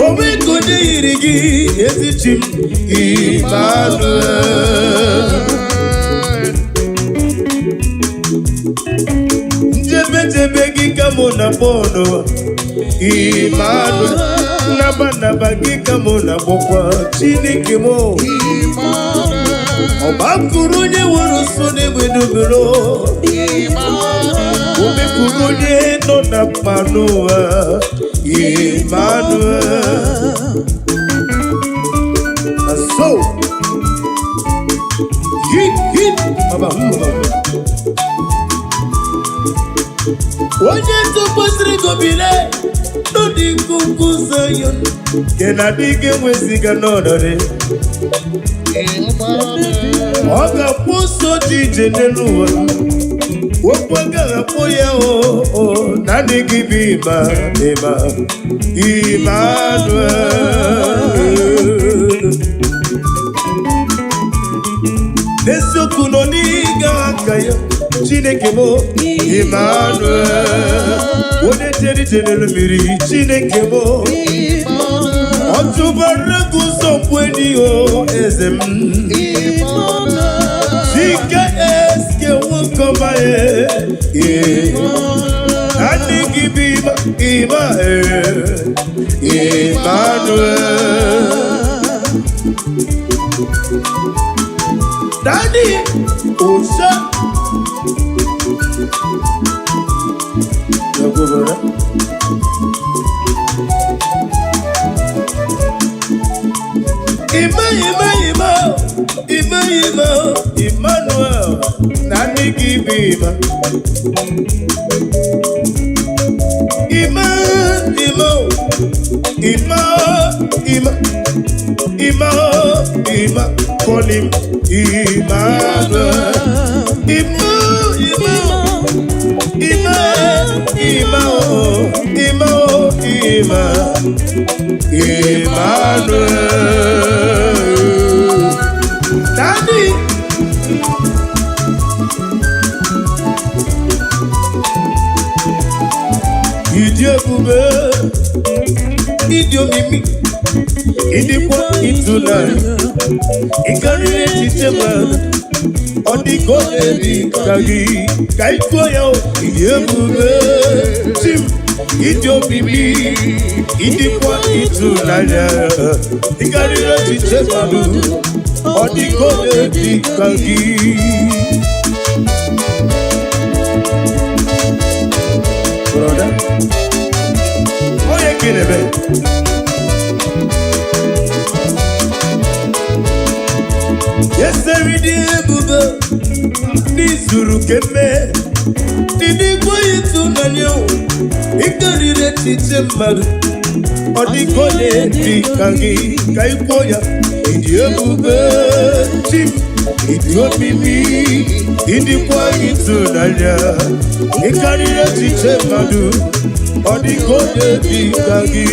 Onwego onye yiri gị, ezi chi m, Emmanuel. Njebe jebe gị ka mụ na bọọlụ, Emmanuel. Naba naba gị ka mụ na gbọkwa, Chineke m. Ọgbakụrụ onye nwere nso n'egbe dubere omepụrụ onye nọ na mmanụ ụwa, Emmanuel. Na so hit hit baba baba. Onye tụkwasịrị gobile n'ụdị nkuku Zion nke na-adịghị enweziga n'ọnọdụ ọ ga-akwụ ụsọ dị ije n'elu ụwa, okwu agaghị akpọ ya o naanị gị bụ ịma ịma, Emmanuel. N'eziokwu nọ n'ịga aka ya, Chineke m, Emmanuel. Onye jere ije n'elu mmiri, Chineke m, ọ tụbara gị ụzọ mgbe o eze m. Chike eske nwoke ọma e naanị gị bụ ịma ịma e, Emmanuel. Daddy Osa. Ima ima ima ima ima Emmanuel, naanị gị bụ ịma ima ima ima ima ima ima, call him Emmanuel. Ima ima ima ima oh, ima oh, ima Emmanuel. Daddy. Ịdị ebube, ịdị omimi, ịdịkwa ịtụnanya, ịkarịrị echiche mmadụ, ọ dịka onye dị ka gị, ka ikuo ya o. Ịdị ebube, chi m, ịdị omimi, ịdịkwa ịtụnanya, ịkarịrị echiche mmadụ, ọ dịka onye dị ka gị. Brother, onye kedebe eseri dị ebube n'izuru keme dị n'igwe ịtụnanya o, ịkarịrị echiche mmadụ, ọ dịka onye dị ka gị, ka ikwuo ya. Ịdị ebube, chi m, ịdị omimi, ịdịkwa ịtụnanya, ịkarịrị echiche mmadụ, ọ dịka onye dị ka gị.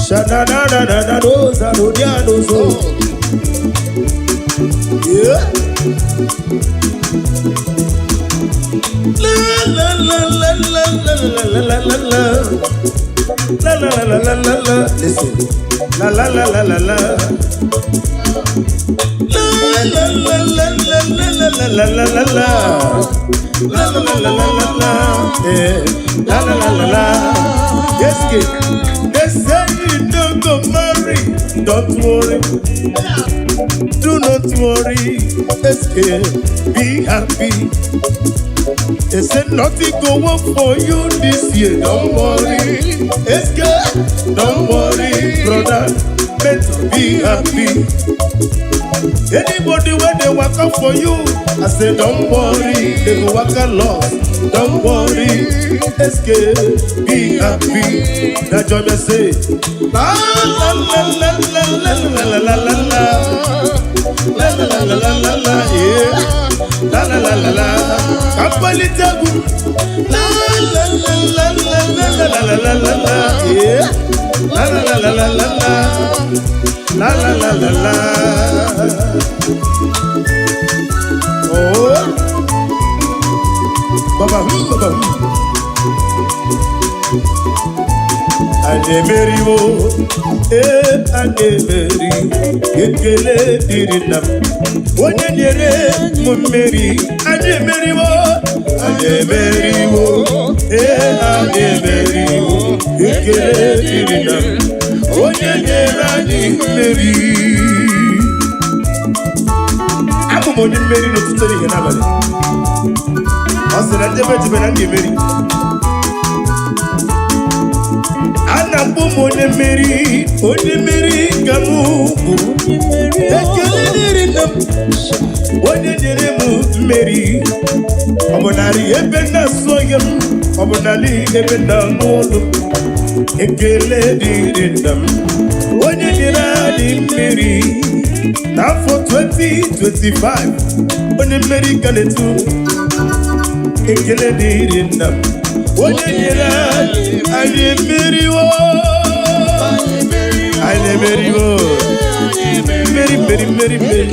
Sha-na-na-na-na-na-no-za-no-dia-no-zo. Yeah. La la la la la la la la la la. La la la la la la la. Listen. La la la la la la. La la la la la la la la la la la. La la la la la la la. Yeah. La la la la la. Yes, kid. They say you don't go marry. Don't worry. Do not worry. SK, be happy. They say nothing go work for you this year. Don't worry. SK, don't worry, brother. Better be happy. Anybody when they work out for you, I say don't worry, they go work a lot. Don't worry, SK, be happy. That joy me say, la la la la la la la la la la la la la la la la la, yeah, la la la la la. Kapalitagu, la la la la la la la la la la la, yeah, la la la la la la la. La la la la la. Oh. Baba baba. Anyị emeriwo, ee, anyị emeri. Ekele dịrị nna m, onye nyere m mmeri. Anyị emeriwo, anyị emeriwo, ee, anyị emeriwo. Ekele dịrị nna m, onye nyere anyị mmeri. Abụ m onye mmeri n'ụtụtụ, ehihie, n'abalị. Ọ sị na njebe ejebe na m ga-emeri. A na-akpọ m onye mmeri, onye mmeri ka m bụ. Ekele dịrị nna m, onye nyere m mmeri. Ọ bụ narị ebe na-asụ ya m, ọ bụ narị ebe na-anụ olu. Ekele dịrị nna m, onye nyere anyị mmeri n'afọ 2025. Onye mmeri ka na-etu. Ekele dịrị nna m, onye nyere anyị mmeriwo. Anyị emeriwo, mmeri, mmeri, mmeri, mmeri.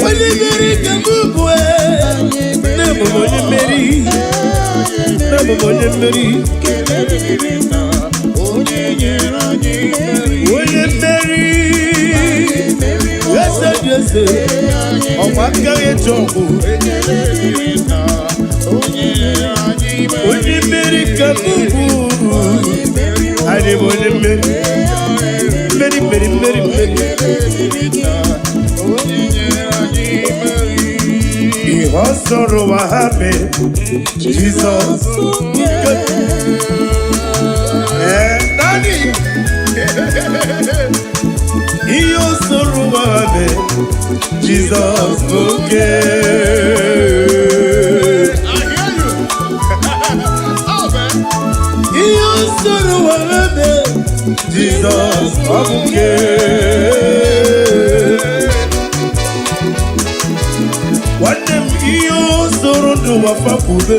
Onye mmeri ka m bụ. Nne m bụ onye mmeri, nne m bụ onye mmeri. Onye mmeri, eze dị eze, ọkwa aka eji ọgwụ. Onye mmeri ka m bụ. Anyị bụ onye mmeri, mmeri, mmeri, mmeri, mmeri. Ihe ọ sọrọ ụwa ha mee, Jizọs. Ee, Daddy. Ihe ọ sọrọ ụwa ha mee, Jizọs bụ oke. I hear you. Oh, man. Ihe ọ sọrọ ụwa ha mee, Jizọs ọ bụ nke. Nwanne m, ihe ọ sọrọ n'ụwa fakwube,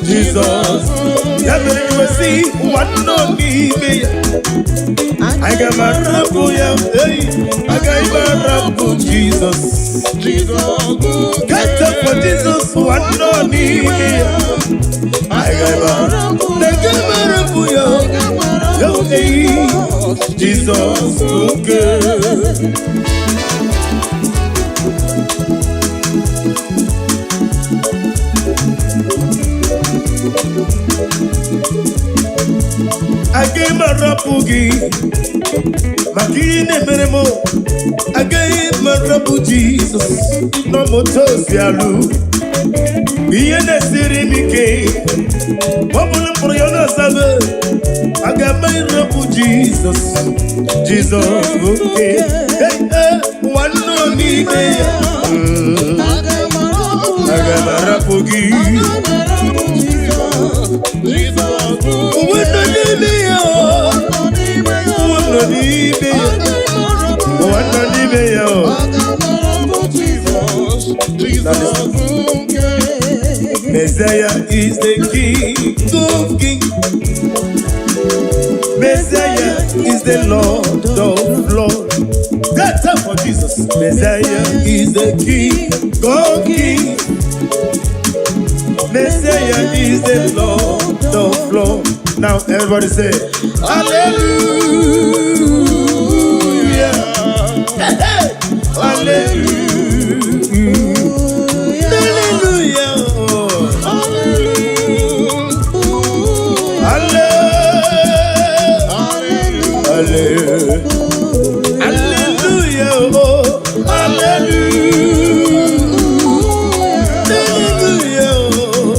Jizọs. Ya mere kwesị ụwa nọ n'ime ya, aga m arapụ ya. Ei, agaghị m arapụ Jizọs. Get up for Jesus. Ụwa nọ n'ime ya, aga m arapụ, aga m arapụ ya. Ei, Jizọs oke. Agaghị m arapụ gị maka ihe na-emere m. Agaghị m arapụ Jizọs n'ọmụta osi alụ. Ihe na-esiri m ike, ọ bụrụ mkpụrụ ya na-asabe, aga m arapụ Jizọs. Jizọs oke. Hey, hey, nwanne m n'ime ya. Aga m arapụ gị. Onwe nọ n'ime ya, onwe nọ n'ime ya, ụwa nọ n'ime ya o. Now listen. Messiah is the King of Kings. Messiah is the Lord of Lords. That's up for Jesus. Messiah is the King of Kings. Messiah is the Lord of Lords. Now everybody say, Hallelujah. Hallelujah. Hallelujah. Hallelujah. Hallelujah. Hallelujah. Oh, hallelujah.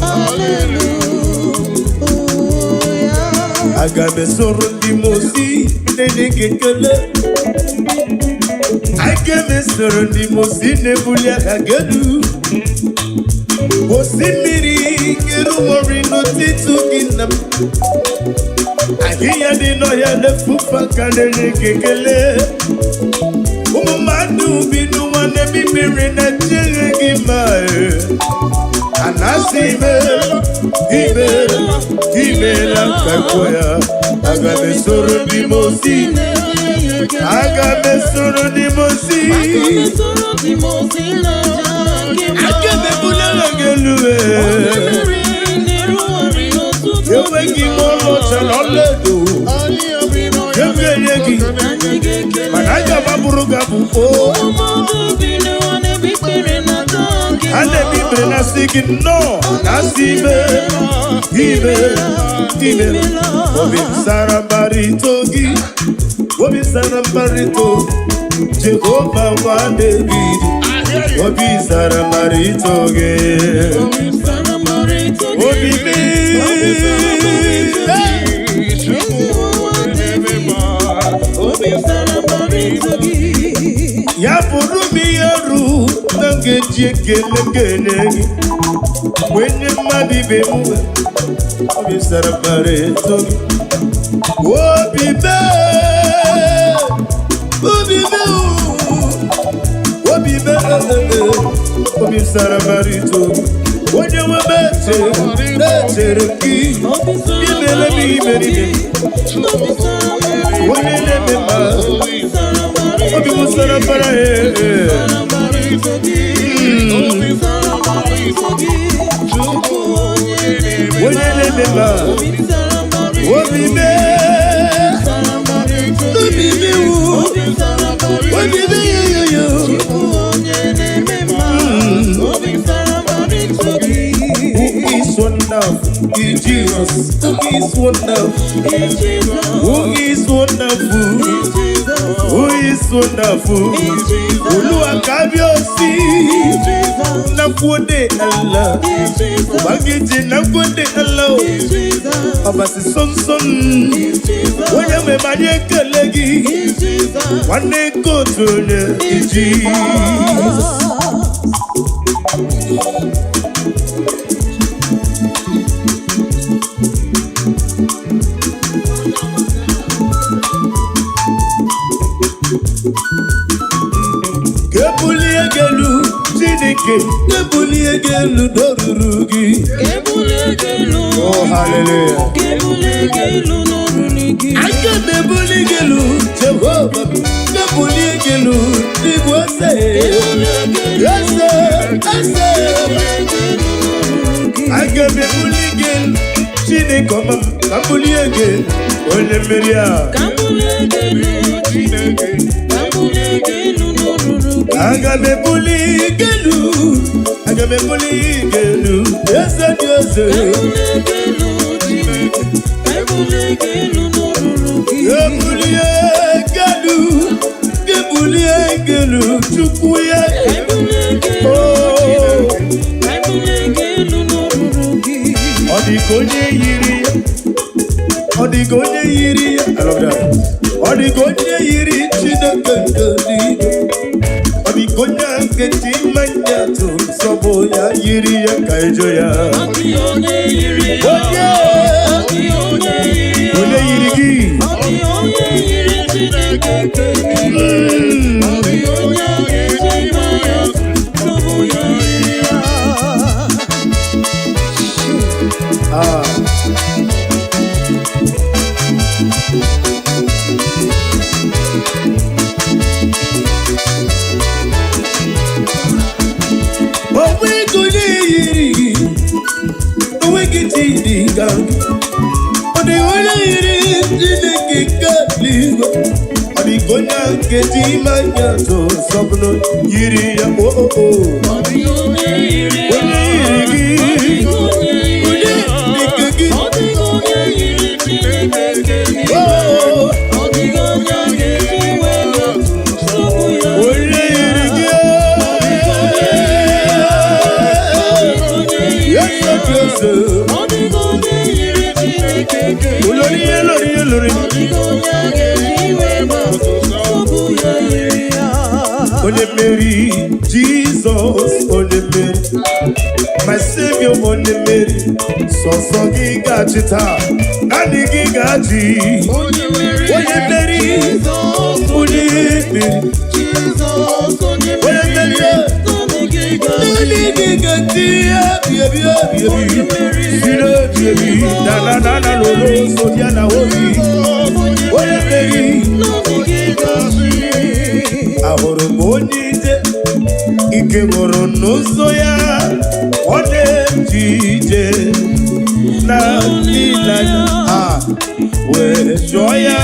Hallelujah. Aga m esoro ndị mosi na-enye gị ekele. Aga m esoro ndị mosi na-ebuli aha gị elu. Osimiri kerumori n'ụtụtụ gị nna m. Ahịhịa dị n'ọhịa na-efufe aka na-enye gị ekele. Ụmụ mmadụ bi n'ụwa na-ebi mmiri na-echere gị mma. A na-asị imeela, imeela, imeela ka kwuo ya. Aga m esoro ndị mosi, aga m esoro ndị mosi, aga m O ha na-eme ikpere na-asị gị nnọọ, na-asị ime ime ime. Obi m sara mbara ito gị, obi m sara mbara ito Jehova nwa David, obi sara mbara ito gị, obi m. Ya bụrụ m ihe ru na m ga-eji ekele m ga-enye gị wee nye mmadụ ibe m, obi sara mbara eto gị, obi mee, obi mee, obi mee, obi sara mbara ito gị. Onye nwe m, echere na-echere gị imere m imere ime, onye na-eme mma, obi m sara mbara ee. Onye na-eme mma, obi mee, obi mewu, obi meyoyoyo. Who is wonderful in Jesus? Who is wonderful? Who is wonderful? Who is wonderful? Olúwa kábíyèsí, na gode Allah, Ubangiji, na gode Allah o. Ọbasi somsom, onye nwe m, anyị ekele gị, nwanne nke otu onye iji. Ka ebulie gị elu, Chineke, ka ebulie gị elu n'oruru gị. Oh, hallelujah. Aka m ebuli gị elu, Jehova, ka ebulie gị elu n'igwe ose. Eze, eze. Aga m ebuli gị elu, Chineke ọma m, ka m bulie gị elu, onye mmeri a. Chineke. Aga m ebuli gị elu, aga m ebuli gị elu, eze dị eze. Ebulie gị elu, gị bulie gị elu, Chukwu ya. Oh. Ọ dị ka onye yiri ya, ọ dị ka onye yiri ya. I love that. Ọ dị ka onye yiri Chineke nke eluigwe. Ọ dị ka onye nke ji mmanya tụ sọbụ ya yiri ya ka ejo ya. Onye onye yiri gị? Ah. Onweghị onye yiri gị, onweghị chi dị ka gị. Ọ dị onye yiri Chineke nke eluigwe? Ọ dị ka onye nke ji mmanya tụ sọbụrụ yiri ya? O o o, onye yiri gị? Onye dị ka gị? O onye yiri gị? Yes, yes, yes. Olórí, olórí, olórí. Onye mmeri, Jizọs, onye mmeri, my savior, onye mmeri, sọsọ gị ga-achị taa, naanị gị ga-achị. Onye mmeri. Onye mmeri, onye mmeri, onye mmeri, naanị gị ga-achị ebi ebi ebi ebi siri ebi ebi na na na na lolo so ya na obi onye mmeri. Ahụrụ m onye ije ike gwụrụ n'ụzọ ya, ọ na-eje ije na ịlanya, a wee jụọ ya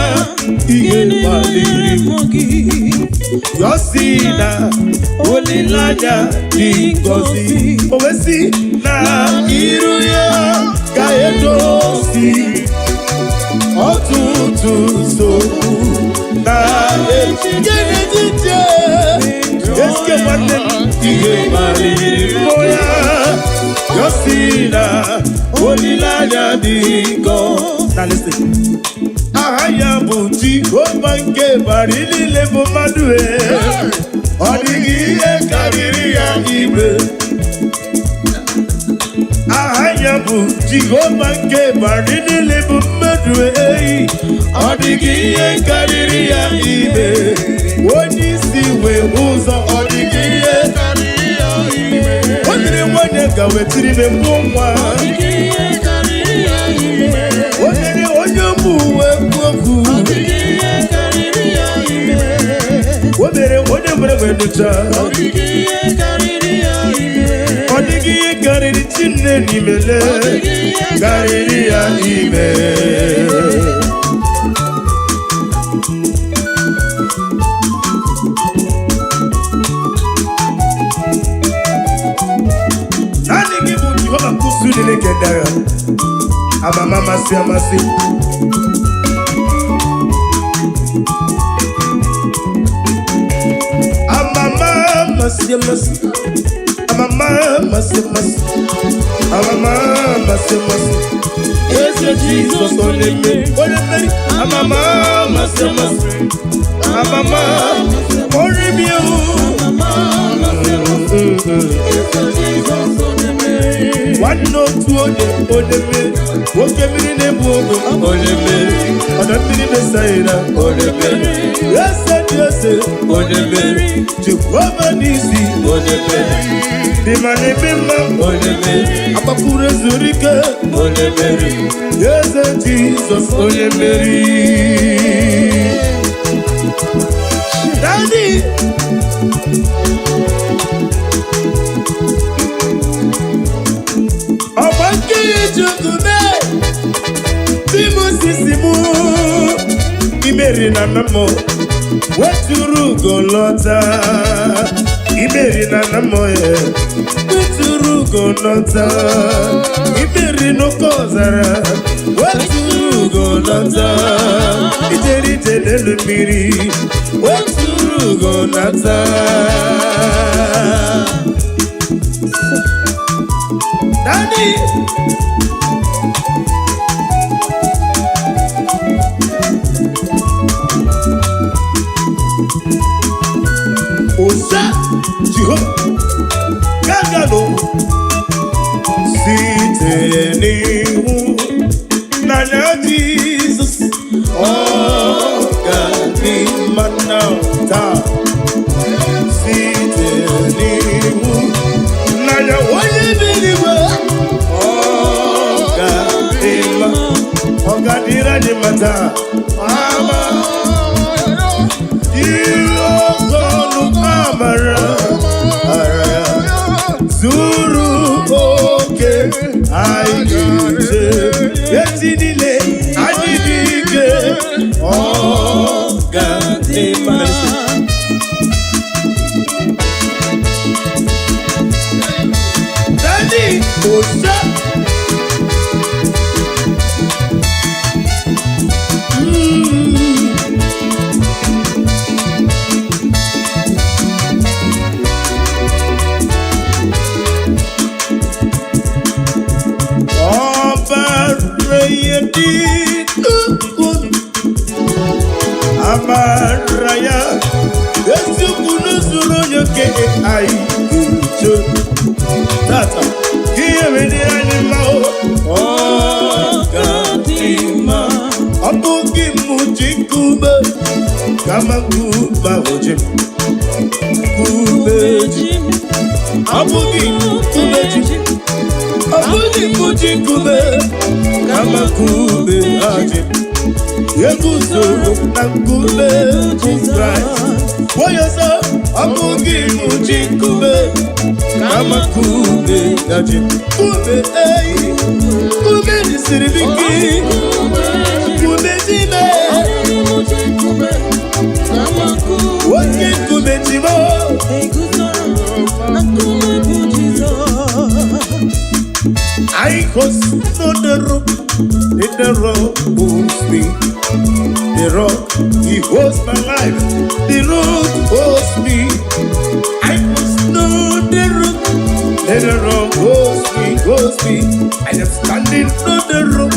ihe kpaliri m. Yọsi na olileanya dị ngọzi. O wee sị na iru ya ga-edozi ọtụtụ nsogbu na echiche. Eske nwanne m ihe maliri mmụọ ya. Yọsi na olileanya dị ngọzi. Na listen. Aha ya bụ Jehova nke bara niile bụ mmadụ e. Ọ dịghị ihe karịrị ya ime. Aha ya bụ Jehova nke bara niile bụ mmadụ e. Ọ dịghị ihe karịrị ya ime. Onye isi wee ụzọ, ọ dịghị ihe. O mere nwanyị ga wetiri ime mụọ nwa. O mere onye ụmụ uwe kwu okwu. O mere onye nwere wee nụcha. Ọ dịghị ihe karịrị Chinne n'imele karịrị ya ime. Naanị gị bụ Jehova kwụsị niile nke ndị agha. Amama amasị amasị. Amama amasị amasị. Amama amasị amasị. Amama amasị amasị. Eze Jizọs onye mmeri. Onye mmeri. Amama amasị amasị. Amama ọrịbịa. Nwanne otu onye onye mmeri. Nwoke mmiri na-ebu ogwe onye mmeri. Ọdọ mmiri Mesaịra onye mmeri. Eze dị eze onye mmeri. Jehova n'isi onye mmeri. Dị ma na-eme mma onye mmeri. Agbapụrụ ezuru ike onye mmeri. Eze Jizọs onye mmeri. Daddy! Ọgba nkiri Chukwu mee tí mo sì sì mú imeri na nna m weturu ugo lọta. Imeri na nna m weturu ugo lọta. Imeri n'oke ọzara weturu ugo lọta. Ijeri ije n'elu mmiri weturu ugo lọta. Daddy! Osa Jehova gagano site n'ihu n'anya Jizọs, ọ ga-adị mma na taa. Site n'ihu n'anya onye bi n'igwe, ọ ga-adị mma, ọ ga-adịrị anyị mma taa. Ama ihe oke ọnụ amara ara ya zuru oke, anyị ga-eje echi niile anyị dị ike, ọ ga-adị mma. Daddy, Osa. Ọbara ihe dị ukwuu, amara ya eziokwu n'usoro onye okenye anyị ga-ejo tata. Ihe mere anyị mma o, ọ ga-adị mma. Ọ bụghị m ji nkume, kama nkume ahụ ji m. Nkume ji ọ bụghị nkume ji, ọ bụghị m ji nkume, kama nkume ha ji m. Eguzoro na nkume bụ Kraịst. Onye ọzọ, ọ bụghị m ji nkume, kama nkume ya ji m. Nkume eyi, nkume jisiri m ike, nkume ji mee. Chi m o. Eguzoro na nkume bụ Jizọs. I host no the rock, in the rock holds me. The rock, he holds my life. The rock holds me. I must know the rock. The rock holds me, holds me. I am standing on the rock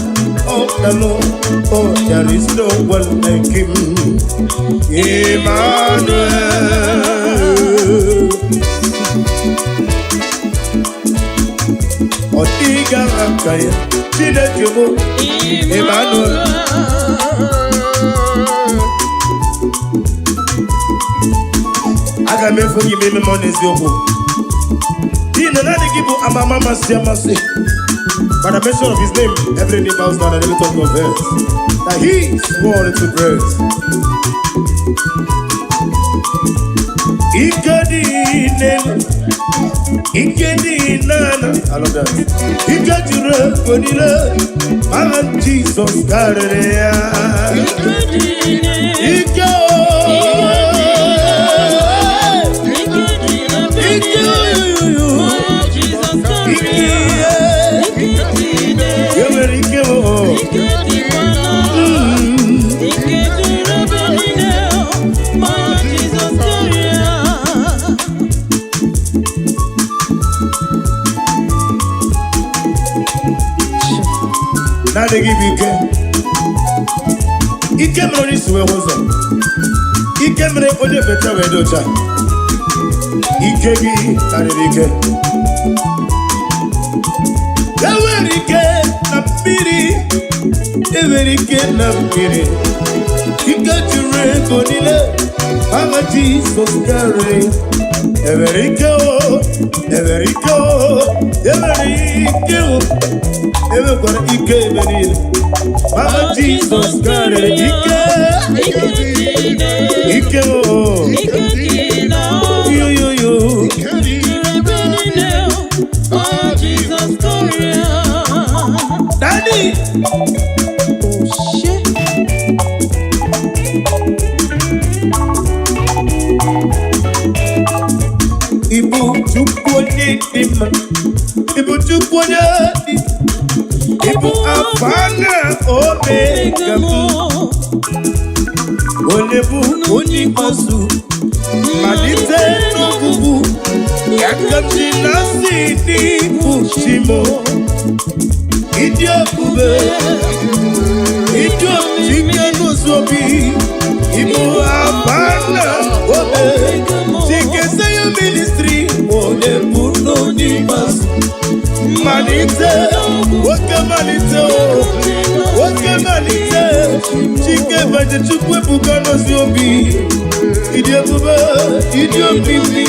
of the Lord. Oh, there is no one like him. Emmanuel. Ọ dịghị aka ya, Chineke m, Emmanuel. Aga m efe gị ma eme m ọ n'eziokwu. N'ihi na naanị gị bụ amama amasị amasị. By the mention of his name, every knee bows down and every tongue confess that he is worthy to praise. Ike dị n'elu, ike dị n'ala. I love that. Ike juru ego niile, aha Jizọs karịrị ya. Ike dị n'elu, Ike o! ike dị n'ebe Ike niile. oyoyo! Jizọs Ike karịrị ya. Ike dị n'elu, E nwere ike o! ike dịkwa n'ala. Ike juru ebe niile. Ma Jizọs karịrị ya. Naanị gị bụ ike. Ike mere onye isi wee hụ ụzọ. Ike mere onye ekpenta wee dị ọcha. Ike gị karịrị ike. Enwere ike na mmiri. Enwere ike na mmiri. Ike juru ego niile. Aha Jizọs karịrị. Enwere ike o. Enwere ike o. Enwere ike o. Enwekwara ike ebe niile. Aha Jizọs karịrị ike. Ike dị n'elu, Ike o. ike dị n'ala. Yo yo yo. Juru ebe niile. Ma Jizọs karịrị ya. Daddy. Oh, shit. Ibu Chukwu onye dị mma. Ibu Chukwu onye dị. Ibu Alfa na Omega m. Onye bụ onye ikpeazụ. Malite n'ọgwụgwụ. Ya ka m ji na-asị n'ịbụ chi m. Ịdị ebube. Ịdị ike n'ụzọ obi. Ịbụ Alfa na Omega. Chike Zion Ministry. Onye bụ onye ikpeazụ. Malite, oke malite o, oke malite. Chike banye Chukwu ebuka n'ozi obi. Ịdị ebube, ịdị omimi.